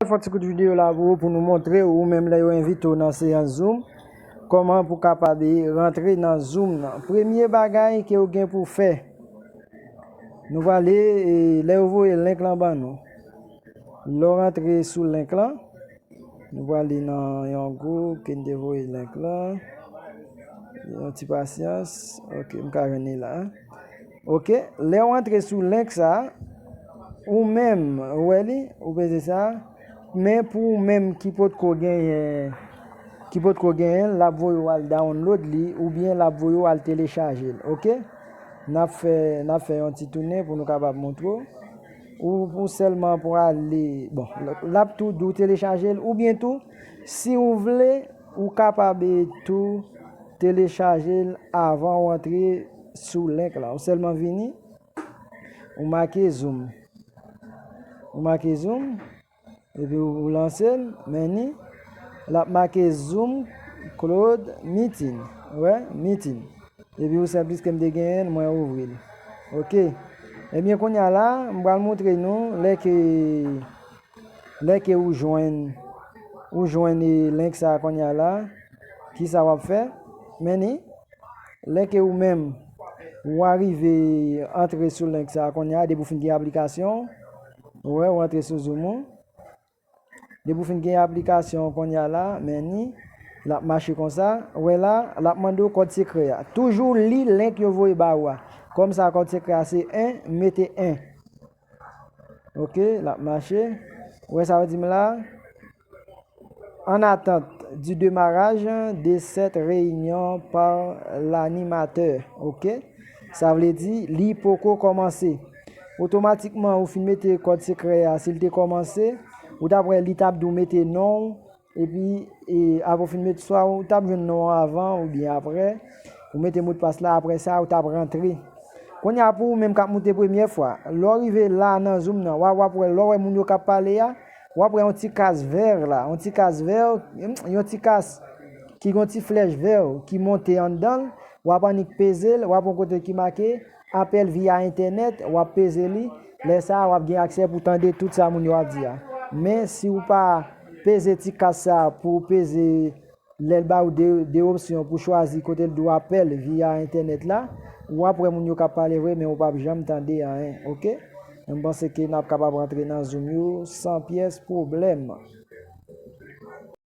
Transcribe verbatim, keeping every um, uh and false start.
Fè yon ti kout videyo la pou ou, pou nou montre ou menm lè yo envite w nan seyans Zoom, kòman pou kapab rantre nan Zoom nan. Premye bagay ke w gen pou fè, nou prale, e, lè yo voye link lan ban nou. Lè w rantre sou link lan, nou prale nan yon gwoup ke n te voye link lan. Yon ti pasyans. Ok, m ka jwenn li la. Ok, lè w antre sou link sa, ou menm, ou wè li, ou peze sa, men pou ou menm ki potko genyen, ki potko genyen l, l ap voye w al download li, oubyen l ap voye w al telechaje l, ok? N ap fè, n ap fè yon ti tounen pou nou kapab montre w. Ou, ou sèlman pou ale, bon, l ap tou di w telechaje l, oubyen tou, si w vle, ou kapab tou telechaje l avan w antre sou link la. Ou sèlman vini, ou make Zoom. Ou make Zoom, epi ou, ou lanse l, men ni, l ap make Zoom Cloud Meeting. Ou wè, Meeting. Epi ou senplis ke m te genyen l, mwen ouvri l. Ok. Ebyen, kounye a la, m pral montre nou lè ke, lè ke ou jwenn, ou jwenn, e, link sa a kounye a la, ki sa w ap fè? Men ni, lè ke ou menm, ou arive antre sou link sa a kounye a, depi w fin gen aplikasyon, ou wè, ou antre sou Zoom ou. Depi w fin gen aplikasyon kounye a la, men ni, l ap mache konsa. Ou wè la, l ap mande w kòd sekrè a. Toujou li link yo voye ba ou a. Kòm sa, kòd sekrè a se en, mete en. Ok, l ap mache. Ou wè sa yo di m la? En attente du démarrage de cette réunion par l'animateur. Ok? Sa vle di, li poko kòmanse. Otomatikman, ou fin mete kòd sekrè a, si l te kòmanse, ou t ap wè li t ap di w mete non w, epi, e, apre w fin mete, swa ou t ap jwenn non an avan oubyen apre, ou mete modpas la, apre sa, ou t ap rantre. Kounye a, pou ou menm k ap moute premye fwa, lè w rive la nan Zoom nan, w a, w ap wè, lè w wè moun yo k ap pale a, w ap wè yon ti kas vè la, yon ti kas vè, yon ti kas ki gen yon ti flèch vè ki monte anndan l, w ap annik peze l, w ap yon kote ki make apèl via entènèt, w ap peze li, lè sa a, w ap gen aksè pou tande tout sa moun yo ap di a. Men si w pa peze ti kas sa a pou w peze lè l ba w de, de opsyon pou chwazi kote l di w apèl via entènèt la, w ap wè moun yo k ap pale vre, men ou p ap janm tande anyen, ok? M panse ke n ap kapab rantre nan Zoom yo san pyès pwoblèm.